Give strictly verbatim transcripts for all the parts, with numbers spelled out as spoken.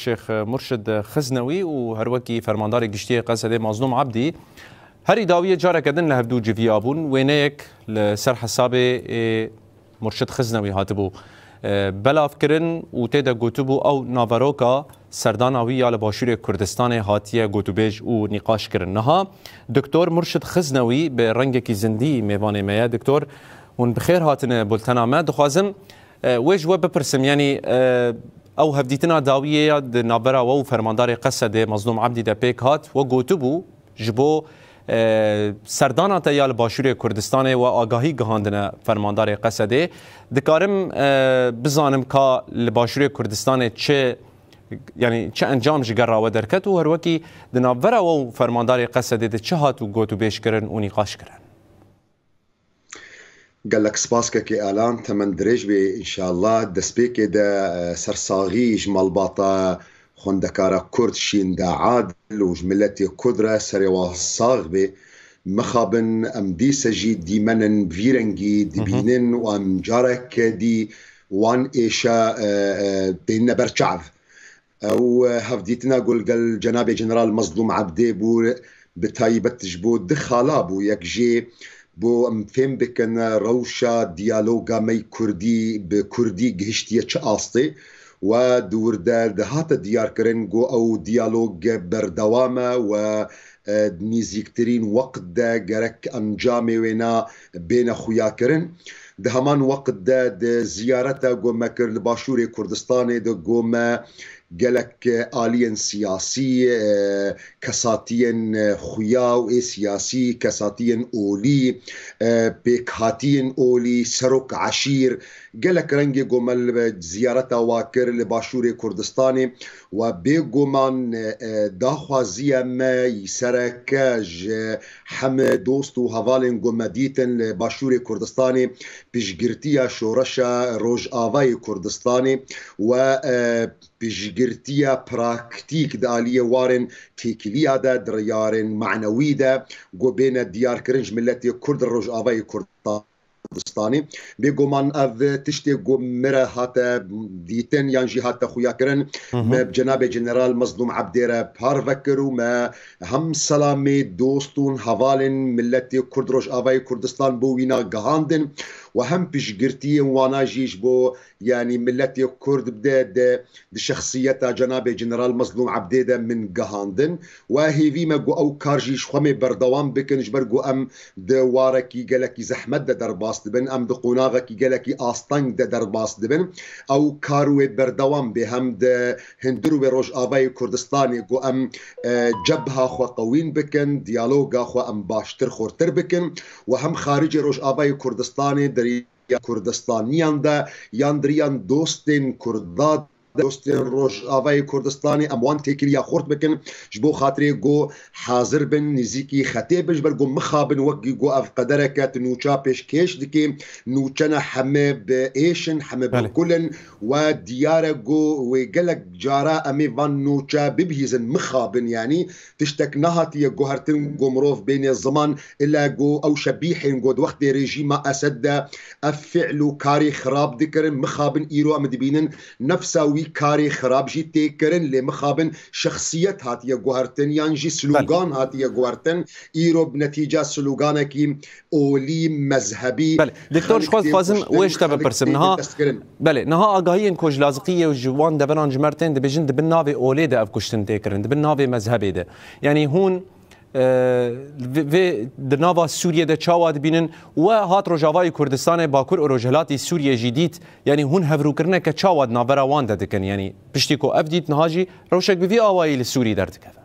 Şêx Murşid Xiznewî û her wekî Fermandarê Giştî yê Qesedê Mazlûm Ebdî herî dawiyê careke din li hevdû civiya bûn. Wêneyek li ser hesabê ê Murşid Xiznewî hatibû, e, belavkirin û tê de gotibû ew naveroka serdana wî ya li Başûrê Kurdistanê hatiye gotûbêj û nîqaş kirin. Niha Doktor Murşid Xiznewî bi rengekî zindî mêvanê me ye. Doktor, hûn bi xêr hatine bultena me. Dixwazim, e, wê ji we bipirsim, yanî, e, ew hevdîtina dawiyê ya di navbera we û fermandarê Qesedê Mazlûm Ebdî de pêk hat, we gotibû, ji bo, e, serdana te ya li Başûrê Kurdistanê we agahî gihandine fermandarê Qesedê. Dikarim, e, bizanim ka li Başûrê Kurdistanê çi, yanî çi encam ji gera we derket û her wekî di navbera we û fermandarê Qesedê de çi hat û gotûbêj kirin û nîqaş kirin? Gelek spas kekê Alan, temen dirêj bê înşallah. Destpêkê de, e, sersaxî ji malbata xwendekara Kurd Şînda Adil û ji miletê Kurd re serê wan sax bê. Mixabin em dîse jî dîmen in vî rengî dibînin û em careke dî wan êşa, e, e, tênine ber çav. Ew, e, hevdîtina ku li gel Cenabê General Mezlûm Ebdê bû, bi taybet ji bo du xala bû. Yek jê bo em fêm bikin rewşa diyaloga me kurdî bi kurdî gihiştiye çi astê. We di wir de dihate diyarkirin ku ew diyalog berdewam e we, e, di nîzîktirîn wext de gerek encamê wêna bêne xuyakirin. Di heman wext de di ziyareta ku me kir li Başûrê Kurdistanê de ku me gelek aliyên siyasî, e, kesatiyên, e, xuya û ê siyasî, kesatiyên olî, e, pêkhatiyên olî, serok eşîr, gelek rengê ku me li ziyareta wa kir li Başûrê Kurdistanê we bêguman, e, daxwaziya me yî sereke ji heme dost û hevalên ku me dîtin li Başûrê Kurdistanê piştgirtiya şoreşa Rojavayê Kurdistanê we, e, piştgirtiya praktîk di aliyê warên têkiliya de, di riyarên manewî de, ku bêne diyarkirin ji miletê Kurd Rojavayê Kurdistanê. Bêguman ev tiştê ku min re hate dîtin yan jî hate xuyakirin, Hı hı. me bi Cenabê General Mezlûm Ebdê re parve kir û me hem selamê dostûn hevalên miletê Kurd Rojavayê Kurdistan bo wîna gihandin we hem piştgirtiyên wana jî ji bo, yanî miletê Kurd bide de di şexsiyeta Cenabê General Mezlûm Ebdê de min gihandin. We hêvî me ku ew kar jî ji xwe mê berdewam bikin, ji ber ku em di warekî gelekî zehmet de derbas dibin, em di qonaxekî gelekî asteng de derbas dibin. Ew kar wê berdewam bê, hem di hundir wê Rojavayê Kurdistanê ku em, e, cebha xwe qewîn bikin, diyaloga xwe em baştir xurtir bikin û hem xaricê Rojavayê Kurdistanê derî ya Kurdistaniyan de yan di riyan dostên Kurda de, dostên Rojavayê Kurdistanê em wan têkiliya xurt bikin, ji bo xatirê ku hazir bin nêzîkî xetê bin, ji ber ku mixabin wekî ku ev qedereke tu nûça pêşkêş dikî, nûçe ne heme bi êş in, heme bi Belê. kul in, we diyar e ku wê gelek cara em ê van nûçe bibihîzin, mixabin, yanî tiştek nehatiye guhertin ku mirov bêne ziman, ila ku ew şebîhên ku di wextê rejîma Esed de ev fi'l û karê xirab dikirin, mixabin îro em dibînin nefsa wî karê xirab jî tê kirin, lê mixabin şexsiyet hatiye guhertin yan jî Belê. slogan hatiye guhertin, îro bi netîca sloganekî olî, mezhebî, Belê. Doktor, ji xelk xwe tê dixwazim kuştin, wê ji te xelk bipirsim. tê Niha, destkirin. Belê, niha agahiyên ku ji Laziqiyê û ji wan deveran ji me re tên dibêjin, di bin navê olê de ev kuştin tê kirin, di bin navê mezhebê de. Yanî hûn, e, vê, vê di nava Sûriyê de çawa dibînin? We hat Rojavayê Kurdistanê, Bakur û Rojhilatî Sûriyê jî dît. Yanî hûn hevrûkirineke çawa di navbera wan de dikin? Yanî piştî ku ev dît, niha jî rewşek bi vî awayî li Sûrî derdikeve.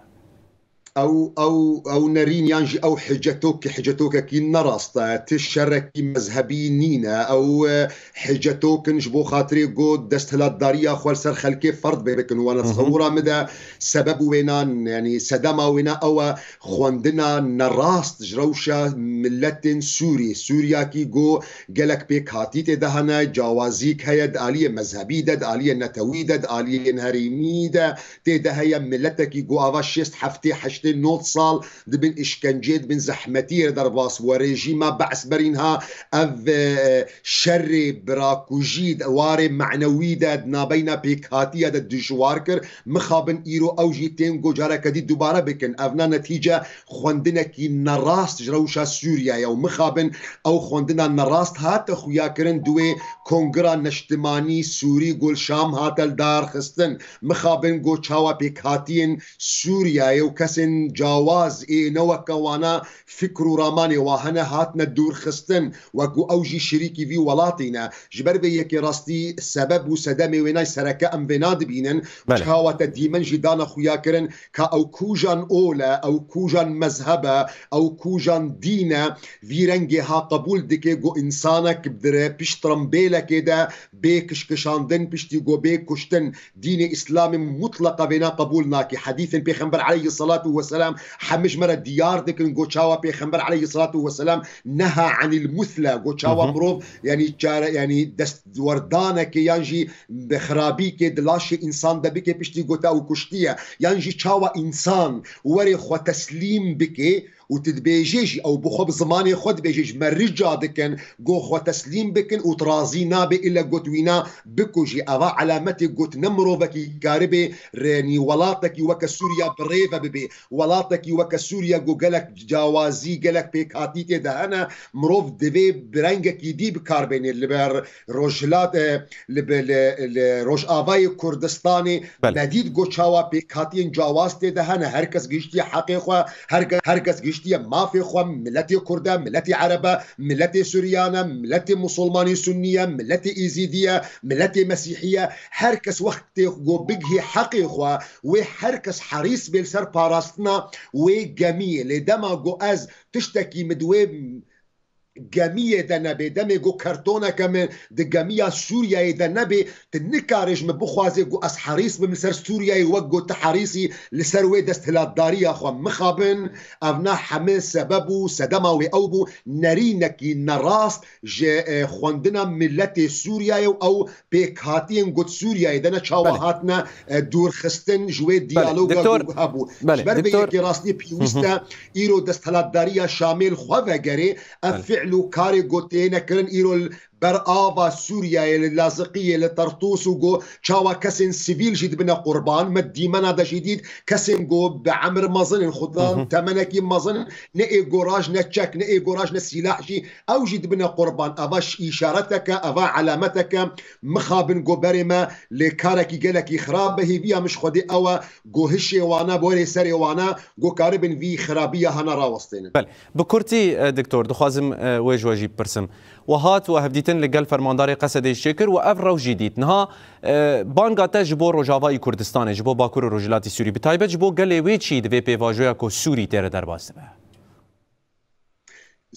Ew, ew, ew nerîn yan jî ew hicetok, hicetok ki nerast e, ti şerekî mezhebî nîne. Ew, e, hicetok in ji bo xatirê ku desthilatdariya xwe li ser xelkê ferd bê bikin. Wana Hı hı. tesewura min de sebeb wêna, yanî sedema wêna ew e, xwendina nerast ji rewşa miletên Sûrî. Sûriyakî ku gelek pêkhatî tê de hene, cawazîk heye di aliyê mezhebî de, di aliyê netewî de, di aliyên herêmî de, tê de heye miletekî ku ava şêst heftê heştê nod sal di bin îşkencê, di bin zehmetiyê re derbas bû. Rejîma Be'sberîn ha ev, e, şerê birakujî di warê manewî de, di navbeyna pêkhatiya de dijwar kir. Mixabin îro ew jî tên ku careke dî dubare bikin. Evna netîce xwendinekî nerast ji rewşa Sûriye ye û mixabin ew xwendina nerast hate xuyakirin di wê kongira neştimanî Sûrî ku li Şam hate lidarxistin. Mixabin ku çawa pêkhatiyên Sûriyeyê û kesên cawaz ê ne weke wana fikr û ramanê wa hene hatine dûrxistin, wekû ew jî şirîkî vî welatî ne. Ji ber vê yekê rastî sebeb û sedemê wênay sereke em vêna dibînin. Belê. Çawa te dîmen jî dane xuya kirin ka ew kûjan ol e, ew kûjan mezheb e, ew kûjan dîn e, vî rengê ha qebûl dike ku însanek dire pişt tirembêlekê de bê kişkişandin, piştî ku bê kuştin. Dînê Îslamê mutleqa vêna qebûl nake. Hedîfên Pêxember aleyhi salatu weselam hemî ji me re diyar dikin ku çawa Pêxember aleyhi salatu weselam neha anil musle, ku çawa Hı hı. mirov, yanî çare, yanî destwerdanekê yan jî bi xirabîkê di laşê însan de bike piştî ku te ew kuştiye, yan jî çawa însan were xwe teslîm bike û tu dibêjê jî, ew bi xwe bi zimanê xwe dibêje, ji me rica dikin, ku xwe teslîm bikin û tu razî nabe île got wîna bikujî. Eva elametê got ne mirovekî karibê rênî welatekî weke Sûriya bi rê ve bibê. Welatekî weke Sûriya ku gelek cawazî, gelek pêkhatî tê de hene, mirov divê bi rengekî dî bi kar bênê. Li ber Rojhilat, e, li, bi, li, li Rojavayê Kurdistanê Belê. me dît ku çawa pêkhatiyên cawaz tê de hene. Her kes gihiştiye heqê xwe, her ke-, her kes gihiştiye mafê xwe, miletê Kurd e, miletê Ereb e, miletê Suryan e, miletê Musulmanê Sunnî ye, miletê Êzîdî ye, miletê Mesîhî ye. Her kes wextê ku bigihê heqê xwe, wê her kes herîs bê li ser parastina wê gemiyê. Lê dema ku ez tiştekî min di wê gemiyê de nebe, demê ku kertoneke min di gemiya Sûriyeyê de nebe, tu nikarê ji min bixwaze ku ez herîs bim li ser Sûriyeyê wek ku tu herîsî li ser wê desthilatdariya xwe. Mixabin, ev ne heme sebeb û sedema wê ew bû, nerînekî nerast ji, e, xwendina miletê Sûriyeyê û ew pêkhatiyên got Sûriyeyê de ne çawa Belê. hatine, e, dûrxistin ji wê Belê, diyaloga doktor, ku hebû. belê, Ji ber vê doktor. yekê rastî Hı hı. pêwîst e îro desthilatdariya Şamê li xwe vegerê. Ev Belê. fi'l û karê ku têne kirin îro li ber ava Sûriyeyê, li Laziqiyê, li Tertûs û ku çawa kesên sivîl jî dibine qurban. Me dîmena de jî dît kesên ku bi emir mezin in, xudan Hı hı. temenekî mezin in, ne ê goraj ne çek, ne ê goraj ne sîlah jî ew jî dibine qurban. Eva ş-, îşareteke, eva elameteke mixabin ku berê me lê karekî gelekî xirab e. Hêviya min ji Xwedê ew e ku hişê wana, borê serê wana, ku karibin vî xirabiya hana rawestênin. Belê. Bi kurtî, e, doktor, dixwazim, e, wê ji we jî bipirsim. We hat we hevdîtin li gel fermandarê Qesedê jî çêkir û ev rew jî dît. Niha, e, banga te ji bo Rojavayî Kurdistanê, ji bo Bakur û Rojhilatî Sûrî, bi taybet ji bo gelê wê çî di vê pêvajoya ku Sûrî tê re derbas dibe?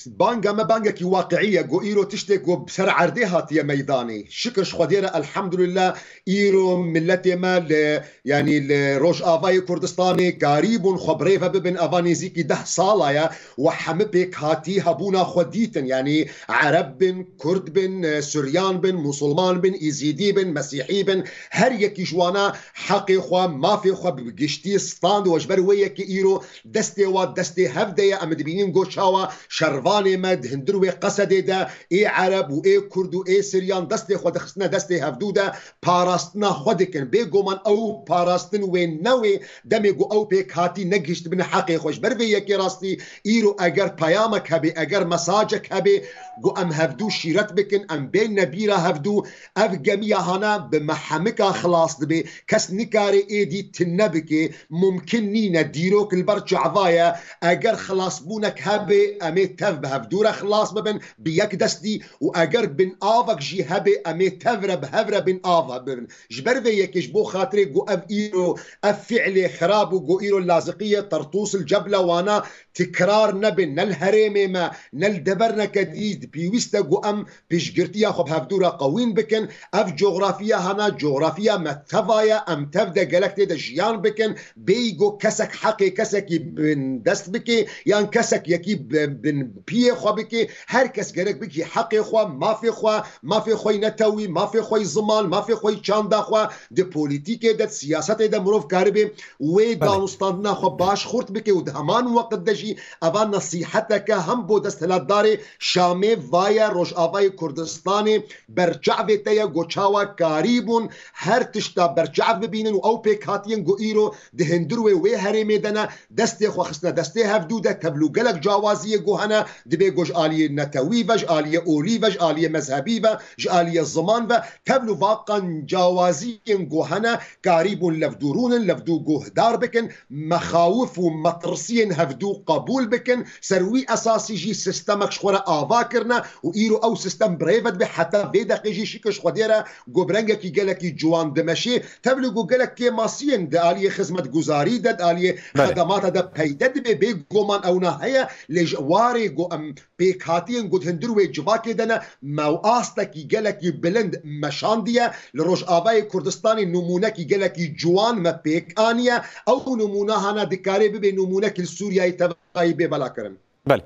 Banga me bangekî waqiî ye, ku îro tiştê ku ser erdê hatiye meydanê. Şikir ji Xwedê re, elhamdulillah, îro miletê me li, yanî li Rojavayê Kurdistanê karîbûn xwe bi rê ve bibin. Eva nêzîkî deh sala ye we hemî pêkhatî hebûna xwe dîtin. Yanî Ereb bin, Kurd bin, e, Suryan bin, Musulman bin, Îzîdî bin, Mesîhî bin, her yekî ji wana heqê xwe, mafê xwe bi giştî stand. We ji ber wê yekê îro destê wa destê hev de ye. Em dibînin ku çawa şervanê me di hundir wê Qesedê de ê Ereb û ê Kurd û ê Siryan destê xwe dixistine destê hevdû de parastina xwe dikin. Bêguman ew parastin wê ne wê demê ku ew pêkhatî negihiştibine heqê xwe. Ji ber vê yekê rastî îro eger peyamek hebe, eger mesajek hebe ku em hevdû şîret bikin, em bênine bîra hevdû, ev gemiya hana bi mehemika xilas dibe. Kes nikare êdî tune bike. Mumkin nîne, dîrok li ber çava ye. Eger xilasbûnek hebe, em ê tev bi hevdû re xilas bibin, bi yek destî, û eger bin avek jî hebe, em ê tev re bi hev re bin av bibin. Ji ber vê yekê, ji bo xatirê ku ev îro, ev fi'lê xirab û ku îro Laziqiyê, Tertûs, li Cebla Wana tikrar nebin, ne li herêmê me, ne li deverneke dî, pêwîst e ku em piştgirtiya xwe bi hevdû re qewîn bikin. Ev coxrafiya hana, coxrafiya me teva ye, em tev de gelek tê de jiyan bikin. Bêyî ku kesek heqê kesekî bin dest bike, yan kesek yekî bi-, bin, piyê xwe bike, her kes gerek bigî heqê xwe, mafê xwe, mafê xwe yî netewî, mafê xwe yî ziman, mafê xwe yî çanda xwe. Di polîtîkê de, di siyasetê de mirov karibe wê danûstandina xwe baş xurt bike û di heman weqt de jî eva nesîheteke hem bo desthilatdarê Şamê, vaye Rojavayê Kurdistanê, berçavê te ye ku çawa karîbûn her tişta berçav bibînin û ew pêkhatiyên ku îro di hundir wê wê herêmê de ne, destê xwe xistine destê hevdû de, tevlû gelek cawaziyê ku hene, dibê ku ji aliyê netewî ve, ji aliyê olî ve, ji aliyê mezhebî ve, ji aliyê ziman ve, tevlû vaqan cawaziyên ku hene, karîbûn levdû rûnin, levdû guhdar bikin, mexawif û metirsiyên hevdû qebûl bikin, ser wî esasî jî sistemek ji xwe re ava kirine û îro ew sistem bi rê ve dibe, heta vê deqê jî şikir ji Xwedê re ku bi rengekî gelekî ciwan dimeşê, tevlî ku gelek kêmasiyên di aliyê xizmetguzarî de, di aliyê Belê. xedemata de peyde dibe, bê guman ewna heye, lê ji warê ku em pêkhatiyên ku di hundir wê civakê de ne, me astekî gelekî bilind meşandiye, li Rojavayê Kurdistanê nimûnekî gelekî ciwan me pêk aniye, ew nimûne hana dikarê bibe nimûnekî li Sûriyeyê tevayî bê belakirin. Belê.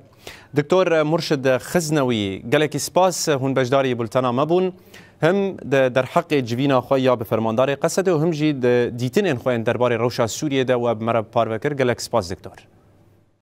Doktor Murşid Xiznewî, gelekî spas hûn beşdarî bultena me bûn. Him di derheqê civîna xwe ya bi fermandarê Qesedê û him jî di dîtinên xwe yên derbarê rewşa Sûriyê de we bi me re parve kir. Gelek spas, doktor.